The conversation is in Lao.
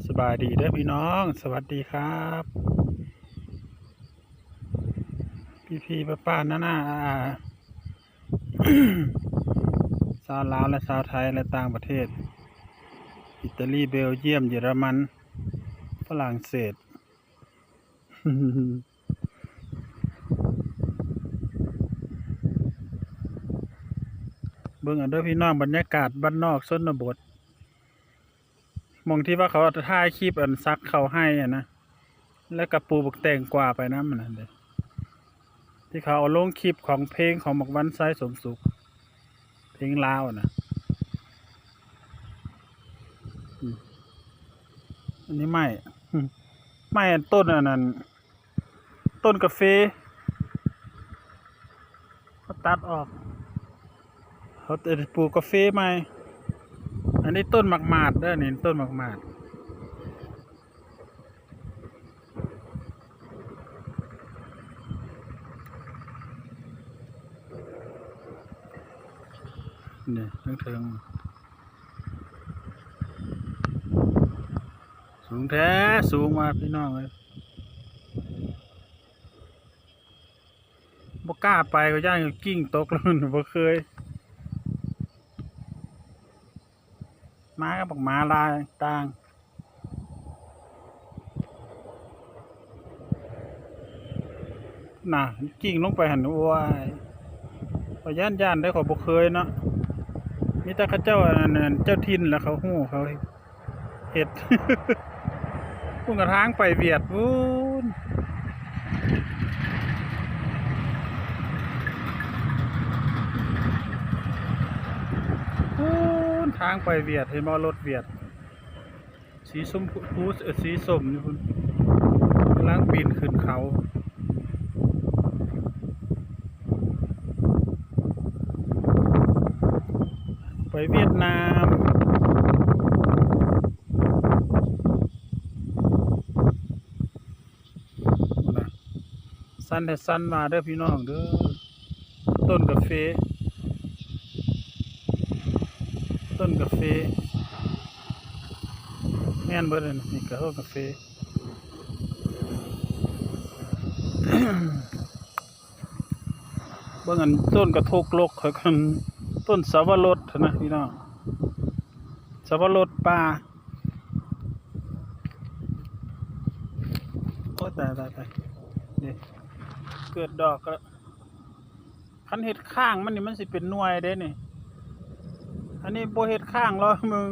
ສະບາຍດີເດີພີ່ນ້ອງ ສະຫວັດດີຄັບ ພີ່ໆ ປ້າໆ ນ້າໆ ອາໆ ຊາວລາວ ແລະ ຊາວໄທ ແລະ ຕ່າງປະເທດ ອີຕາລີ ເບວຢ້ຽມ ເຢຍລະມັນ ຝຣັ່ງເສດ. ເບິ່ງເອົາເດີພີ່ນ້ອງ ບັນຍາກາດບ້ານນອກຊົນນະບົດ ໝ່ອງທີ່ວ່າເຂົາຖ່າຍຄລິບອັນສັກເຂົ້າໄຮ່ຫັ້ນນະ ແລ້ວກໍປູກບັກແຕງກວາໄປນຳຫັ້ນນະເດ ທີ່ເຂົາເອົາລົງຄລິບຂອງເພງຂອງບັກວັນໄຊສົມສຸກ ເພງລາວນະ. ອືມ ອັນນີ້ໄມ້ ໄມ້ອັນຕົ້ນອັນນັ້ນ ຕົ້ນກາເຟ ເຂົາຕັດອອກ ເຂົາຈະໄດ້ປູກກາເຟໃໝ່. ອັນນີ້ຕົ້ນໝາກໝາດເດີ ນີ້ຕົ້ນໝາກໝາດ. ນີ້ເທິງໆ ສູງແທ້ສູງວ່າພີ່ນ້ອງເອີຍ ບໍ່ກ້າໄປ ກໍຢ້ານກິ່ງຕົກລົງ ບໍ່ເຄີຍ ໝາກັບບັກໝາລາຍຕ່າງ ນະ ກິ່ງລົງໄປຫັ້ນ ໂອ້ຍ ຂ້ອຍຢ້ານໆ ເດ້ ຂ້ອຍບໍ່ເຄີຍເນາະ ມີແຕ່ເຂົາເຈົ້າ ອັນນັ້ນ ເຈົ້າຖິ່ນ ແລ້ວເຂົາຮູ້ ເຂົາເຮັດ ພຸ້ນກະທາງໄປຫວຽດພຸ້ນ ພຸ້ນທາງໄປຫວຽດ ເຫັນບໍ່ ລົດຫວຽດ ສີຊົມພູ ເອີ ສີສົ້ມຢູ່ພຸ້ນ ກຳລັງປີນຂຶ້ນເຂົາ ໄປຫວຽດນາມ ພຸ້ນນະ ຊັນແທ້ຊັນວ່າເດີພີ່ນ້ອງເດີ ຕົ້ນກາເຟ ຕົ້ນກາເຟ ແມ່ນເບິດ ນີ້ກະຕົ້ນກາເຟ ເບິ່ງອັນຕົ້ນກະທົກລົກ ຕົ້ນສາວະລົດຫັ້ນນະພີ່ນ້ອງ ສາວະລົດປ່າ ໂອ້ຍ ຕາຍໆໆ ນີ້ເກີດດອກແລ້ວ ຄັນເຮັດຄ້າງມັນນີ້ ມັນຊິເປັນໜ່ວຍເດ້ນີ້ ອັນນີ້ບໍ່ເຮັດຄ້າງ ລອງເບິ່ງ